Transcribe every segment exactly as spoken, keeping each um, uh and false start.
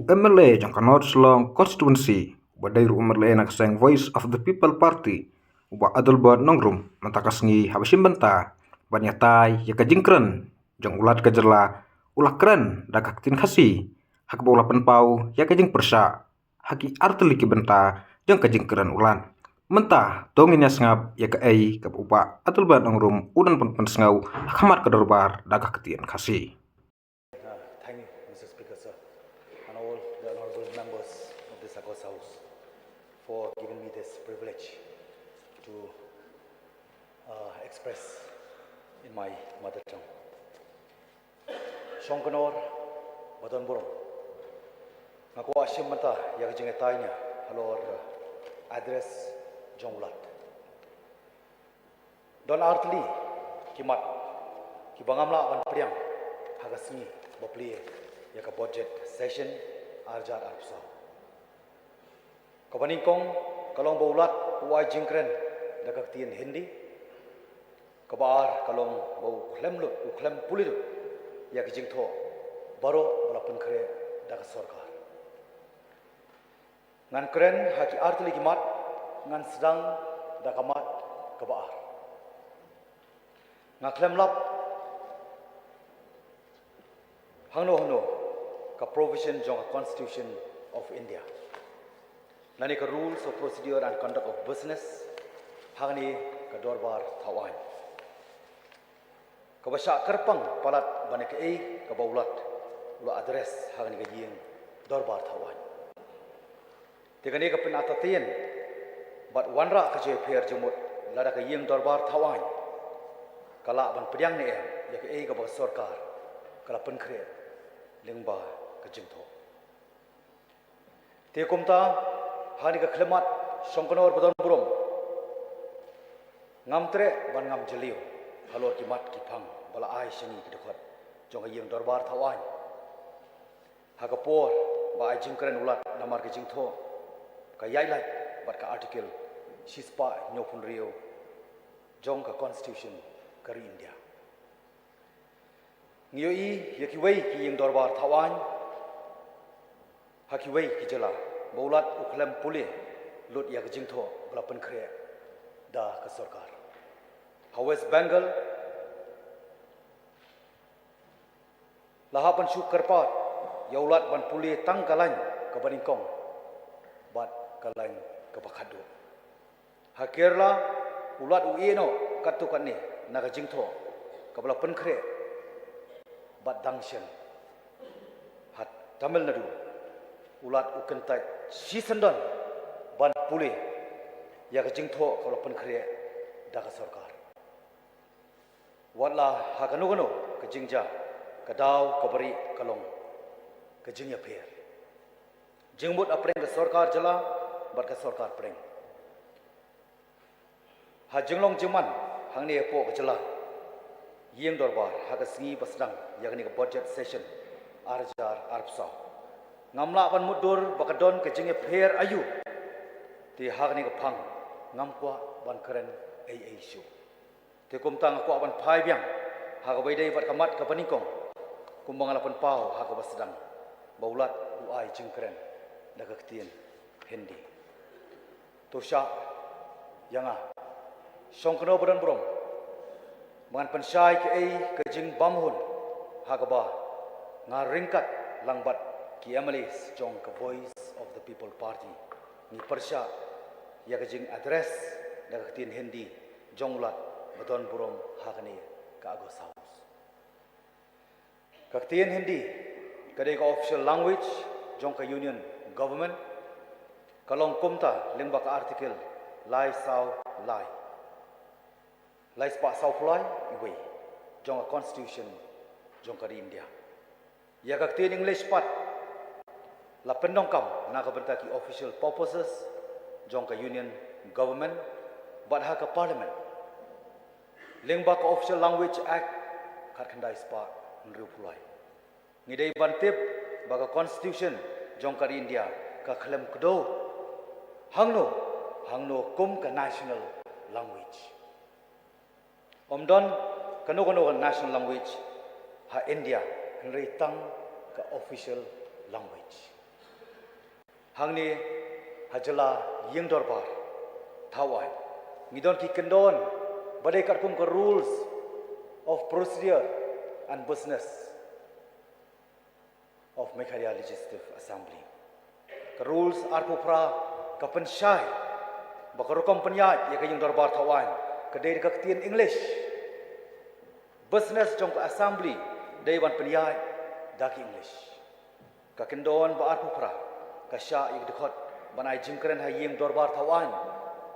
U M L A jong ka North Shillong Constituency, uba dei ruh u M L A na ka seng Voice of the People Party, u Bah Adelbert Nongrum, mynta ka sngi haba shim bynta ban ïatai ïa ka jingkren jong u Lat ka jylla, u la kren da ka ktien Khasi, ha kaba u la pynpaw ïa ka jingpyrshah ha ki artylli ki bynta jong ka jingkren u Lat. Mynta to ngin ïa sngap ïa kaei kaba u Bah Adelbert Nongrum u don ban pynsngew ha khmat ka dorbar da ka ktien Khasi. Uh, thank you, Mister Speaker, sir, and all the honorable members of this august House for giving me this privilege to, uh, express in my mother tongue. Shongknor ba don burom, nga kwah shim bynta ïa ka jingïatai nia halor, uh, address jong u Lat. Don artylli ki mat kiba ngam lah ban pdiang ha ka sngi ba plie ïa ka budget session arjar arphew saw. Kaba nyngkong ka long ba u Lat u ai jingkren da ka ktien Hindi. Kaba ar ka long ba u khlem lut, u khlem pule lut ïa ka jingthoh baroh ba la pynkhreh da ka sorkar. Ngan kren ha ki artylli ki mat, ngan sdang da ka mat kaba ar. Nga khlem lap hangno hangno ka provision jong ka Constitution of India lane ka Rules of Procedure and Conduct of Business ha kane ka dorbar thaw aiñ kaba shah kyrpang palat ba na kaei kaba u Lat u la address ha kane ka ïing dorbar thaw aiñ. Te kane ka pynartatien bad wanrah ka jingpher jingmut lada ka ïing dorbar thaw aiñ ka lah ban pdiang ne em ïa kaei kaba ka sorkar ka la pynkhreh lyngba ka jingthoh. Te kumta, ha kane ka khyllipmat Shongknor ba don burom, ngam treh ban ngam jylliew halor ki mat ki phang ba la ai sha ngi ki dkhot jong ka ïing dorbar thaw aiñ ha ka por ba ai jingkren u Lat namar ka jingthoh ka ïaid lait bad ka Article shispah hynñiewphew hynriew jong ka Constitution ka ri India. Ngi ïohi ïa kiwei ki ïing dorbar thaw aiñ ha kiwei ki jylla ba u Lat u khlem pule lut ïa ka jingthoh ba la pynkhreh da ka sorkar. Ha West Bengal la hap ban shu kyrpad ïa u Lat ban pule tang ka lain kaba nyngkong bad ka lain kaba khatduh. Ha Kerala u Lat u ïeh noh katto katne na ka jingthoh kaba la pynkhreh bad dang shen. Ha Tamil Nadu u Lat u kyntait shisyndon ban pule ïa ka jingthoh kaba la pynkhreh da ka sorkar. Wat la ha kano kano ka jingjia, ka daw kaba rieh ka long ka jingïapher, jingmut hapdeng ka sorkar jylla bad ka sorkar pdeng. Ha jinglong jingman hangne hapoh ka jylla ïing dorbar ha ka sngi ba sdang ïa kane ka budget session ar hajar arphew saw, ngam lah ban mutdur ba ka don ka jingïapher aïu. Te ha kane ka phang ngam kwah ban kren ei ei shuh. Te kumta nga kwah ban phai biang ha kaba ïadei bad ka mat kaba nyngkong, kumba nga la pynpaw ha kaba sdang, ba u Lat u ai jingkren da ka ktien Hindi. To shah ïa nga, Shongknor ba don burom, ba ngan pynshai kaei ka jingbymhun ha kaba nga ryngkat lang bad ki M L As jong ka Voice of the People Party ngi pyrshah ïa ka jing address da ka ktien Hindi jong u Lat ba don burom ha kane ka august House. Ka ktien Hindi ka dei ka official language jong ka Union Government. Ka long kumta lyngba ka Article lai saw lai, lai spah saw phew lai iwei jong ka Constitution jong ka ri India. Ïa ka ktien English pat la pyndonkam na ka bynta ki official purposes jong ka Union Government bad ha ka Parliament lyngba ka Official Language Act khatkhyndai spah hynriew phew lai. Ngi dei ban tip ba ka Constitution jong ka ri India ka khlem kdew hangno hangno kum ka national language. Ym don kano kano ka national language ha India, hynrei tang ka official language. Hangne ha jylla ïing dorbar thaw aiñ ngi don ki kyndon ba dei katkum ka Rules of Procedure and Business of Meghalaya Legislative Assembly. Ka Rules arphew phra ka pynshai ba ka rukom pynïaid ïa ka ïing dorbar thaw aiñ ka dei da ka ktien English. Business jong ka Assembly dei ban pynïaid da ki English. Ka kyndon ba arphew phra ka shah ïa ka dkhot ban ai jingkren ha ïing dorbar thaw aiñ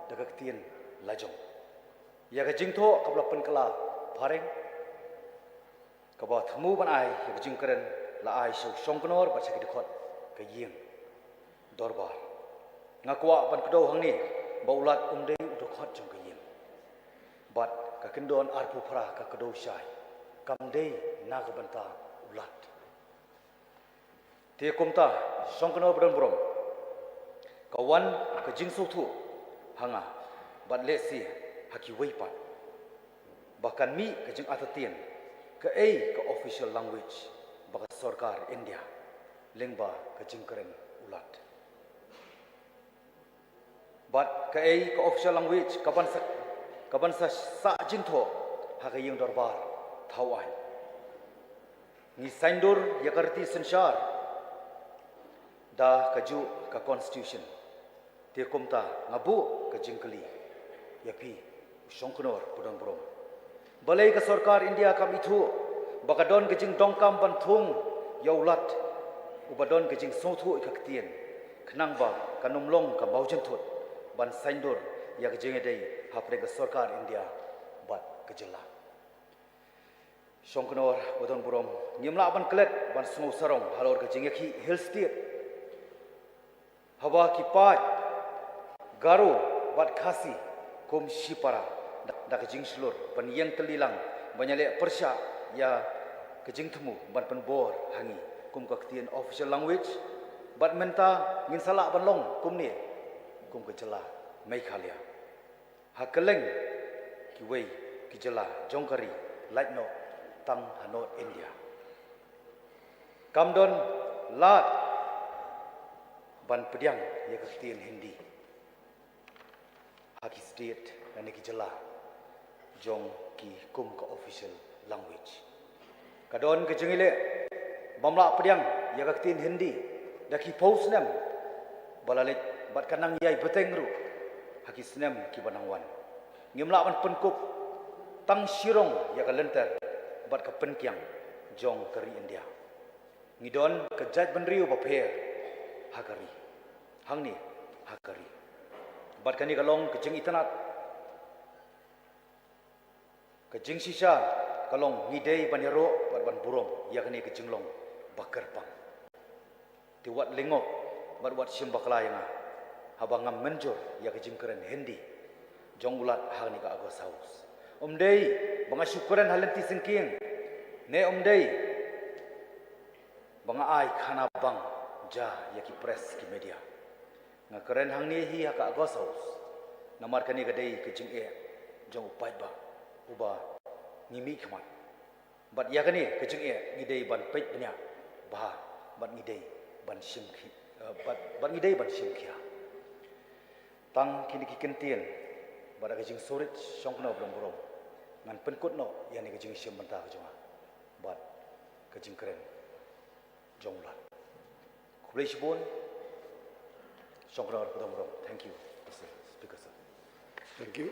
da ka ktien la jong. Ïa ka jingthoh kaba la pynkylla phareng, kaba thmu ban ai ïa ka jingkren la ai sha u shongknor bad sha ki dkhot ka ïing dorbar. Nga kwah ban kdew hangne ba u Lat um dei u dkhot jong ka ïing. Bad ka kyndon arphew phra ka kdew shai kam dei na ka bynta u Lat. Te kumta, shongknor ba don burom, ka wan ka jingsngewthuh ha nga bad lehse ha kiwei pat ba kan mih ka jingartatien kaei ka official language ba ka sorkar India lyngba ka jingkren u Lat. Bad kaei ka official language kaban sa, kaban sa sah jingthoh ha ka ïing dorbar thaw aiñ. Ngi saiñdur ïa ka riti synshar da kajuh ka constitution. Te kumta nga buh ka jingkylli ïa phi u shongknor ba don burom. Balei ka sorkar India kam ithuh ba ka don ka jingdonkam ban thung ïa u Lat uba don ka jingsngewthuh ïa ka ktien, khnang ba kan ym long ka mawjynthut ban saiñdur ïa ka jingïadei hapdeng ka sorkar India bad ka jylla. Shongknor ba don burom, ngim lah ban klet ban sngew sarong halor ka jingïakhih Hill State haba ki paid Garo bad Khasi kum shipara da, da ka jingshlur ban ïeng tylli lang ban ïaleh pyrshah ïa ka jingthmu ban pynbor ha ngi kum ka ktien official language. Bad mynta ngin sa lah ban long kumne kum ka jylla Meghalaya ha kylleng kiwei ki jylla jong ka ri, lait noh tang ha North India. Kam don lad ban pdiang ïa ka ktien Hindi ha ki state lane ki jylla jong ki kum ka official language. Ka don ka jingïaleh bym lah pdiang ïa ka ktien Hindi da ki phew snem ba la leit bad ka nang ïai bteng ruh ha ki snem kiba nang wan. Ngim lah ban pynkup tang shirong ïa ka lynter bad ka pynkiang jong ka ri India. Ngi don ka jaitbynriew bapher ha ka ri, hangne ha ka ri. Bad kane ka long ka jingitynnad. Ka jingshisha ka long ngi dei ban ïaroh bad ban burom ïa kane ka jinglong ba kyrpang. Te wat lyngngoh bad wat shim bakla ïa nga haba ngam mynjur ïa ka jingkren Hindi jong u Lat ha kane ka August House. Um dei ba nga shu kren ha lynti syngkien, ne um dei ba nga ai khana bang ja ïa ki press, ki media. Nga kren hangne hi ha ka August House namar kane ka dei ka jingeh jong u paidbah uba ngi mihkhmat. Bad ïa kane ka jingeh ngi dei ban peit bniah bha bad ngi dei ban shim khi, eh, bad, bad ngi dei ban shim khia. Tang kine ki kyntien bad ka jingsngewrit shongknor ba don burom, ngan pynkut noh ïa kane ka jingshim bynta ka jong nga bad ka jingkren jong u Lat. Khublei shibun. Shongknor ba don burom. Thank you, Mister Speaker, sir. Thank you.